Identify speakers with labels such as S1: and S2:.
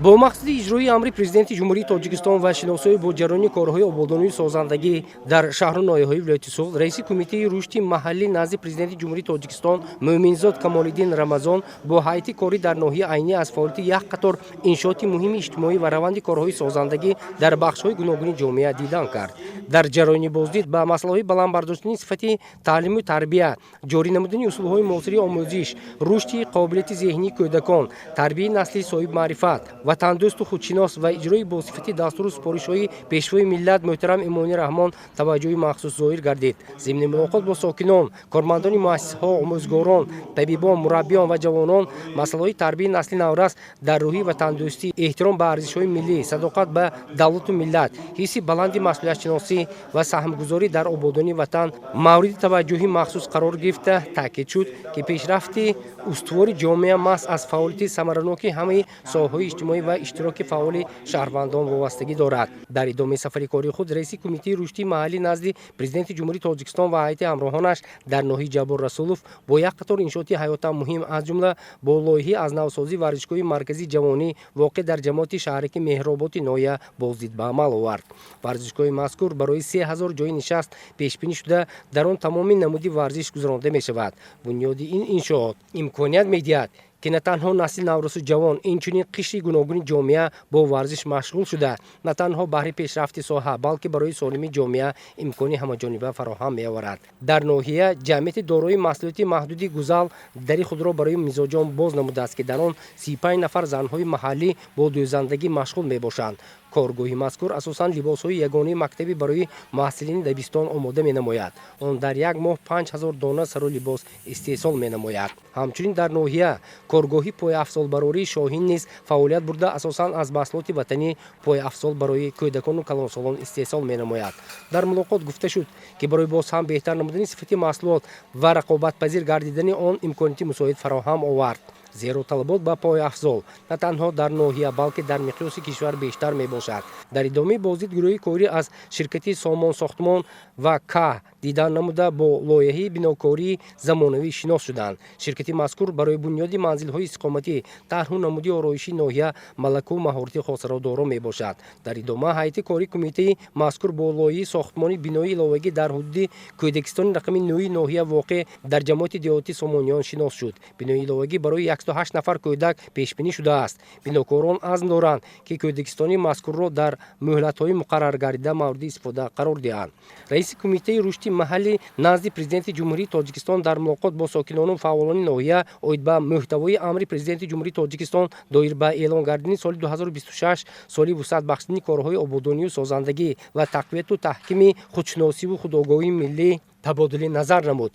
S1: Бо мақсади иҷрои амри Президенти Ҷумҳурии Тоҷикистон ва шиносоӣ бо ҷараёни корҳои ободонию созандагӣ дар шаҳру ноҳияҳои вилояти Суғд, раиси Кумитаи рушди маҳаллӣ назди Президенти Ҷумҳурии Тоҷикистон Мӯъминзод Камолиддин Рамазон бо ҳайати корӣ дар ноҳияи Айнӣ аз фаъолияти як қатор иншооти муҳими иҷтимоӣ ва раванди корҳои созандагӣ дар бахшҳои гуногуни ҷомеа дидан кард. Дар ҷараёни боздид ба масъалаҳои баланд бардоштани сифати таълиму тарбия, ҷорӣ намудани усулҳои муосири омӯзиш, рушди қобилияти зеҳнии кӯдакон, тарбияи насли соҳибмаърифат, ватандӯсту худшинос ва иҷрои босифати дастуру супоришҳои Пешвои миллат муҳтарам Эмомалӣ Раҳмон таваҷҷӯҳи махсус зоҳир гардид. Зимни мулоқот бо сокинон, кормандони муассисаҳо, омӯзгорон, табибон, мураббиён ва ҷавонон масъалаҳои тарбияи насли наврас дар рӯҳи ватандӯстӣ, эҳтиром ба арзишҳои миллӣ, садоқат ба давлату миллат, ҳисси баланди масъулиятшиносӣ ва саҳмгузорӣ дар ободонии ватан мавриди таваҷҷӯҳи махсус қарор гирифта, таъкид шуд, ки пешрафти устувори ҷомеа маҳз аз фаъолияти самараноки ҳамаи соҳаҳои иҷтимоӣ ва иштироки фаъоли шаҳрвандон вобастагӣ дорад. Дар идомаи сафари кории худ раиси Кумитаи рушди маҳаллӣ назди Президенти Ҷумҳурии Тоҷикистон ва ҳайати ҳамроҳонаш дар ноҳияи Ҷаббор Расулов бо як қатор иншооти ҳаётан муҳим, аз ҷумла бо лоиҳаи аз навсозии варзишгоҳи марказии ҷавонӣ, воқеъ дар ҷамоати шаҳраки Меҳроботи ноҳия, боздид ба амал овард. Варзишгоҳи мазкур барои 3000 ҷойи нишаст пешбинӣ шуда, дар он тамоми намуди варзиш гузаронида мешавад. Бунёди ин иншоот имконият медиҳад, ки на танҳо насли наврасу ҷавон, инчунин қишри гуногуни ҷомеа бо варзиш машғул шуда, на танҳо баҳри пешрафти соҳа, балки барои солимии ҷомеа имкони ҳамаҷониба фароҳам меоварад. Дар ноҳия ҷамъияти дорои масъулияти маҳдуди «Гузал» дари худро барои мизоҷон боз намудааст, ки дар он 35 нафар занҳои маҳаллӣ бо дӯзандагӣ машғул мебошанд. Коргоҳи мазкур асосан либосҳои ягонаи мактабӣ барои муҳассилини дабистон омода менамояд. Он дар як моҳ 5000 дона сару либос истеҳсол менамояд. Ҳамчунин дар ноҳия коргоҳи пойафзолбарории «Шоҳин» низ фаъолият бурда, асосан аз маҳсулоти ватанӣ пойафзол барои кӯдакону калонсолон истеҳсол менамояд. Дар мулоқот гуфта шуд, ки барои боз ҳам беҳтар намудани сифати маҳсулот ва рақобатпазир гардидани он имконияти мусоид фароҳам овард, зеро талабот ба пойафзол на танҳо дар ноҳия, балки дар миқёси кишвар бештар мебошад. Дар идомаи боздид гурӯҳи корӣ аз ширкати «Сомон Сохтмон» ва К дидан намуда, бо лоиҳаи бинокории замонавӣ шинос шуданд. Ширкати мазкур барои бунёди манзилҳои истиқоматӣ, тарҳу намуди ороишии ноҳия малакаву маҳорати хосаро доро мебошад. Дар идома ҳайати кории кумитаи мазкур бо лоиҳаи сохтмони бинои иловагӣ дар ҳудуди кӯдакистони рақами 9 ноҳия, воқеъ дар ҷамоати деҳоти Сомониён, шинос шуд. Бинои иловагӣ барои 108 нафар кӯдак пешбинӣ шудааст. Бинокорон азм доранд, ки кӯдакистони мазкурро дар муҳлатҳои муқарраргардида мавриди истифода қарор диҳанд. Раиси Кумитаи рушди маҳаллӣ назди Президенти Ҷумҳурии Тоҷикистон дар мулоқот бо сокинону фаъолони ноҳия оид ба мӯҳтавои амри Президенти Ҷумҳурии Тоҷикистон доир ба эълон гардидани соли 2026 соли вусъат бахшидани корҳои ободонию созандагӣ ва тақвияту таҳкими худшиносиву худогоҳии миллӣ табодули назар намуд.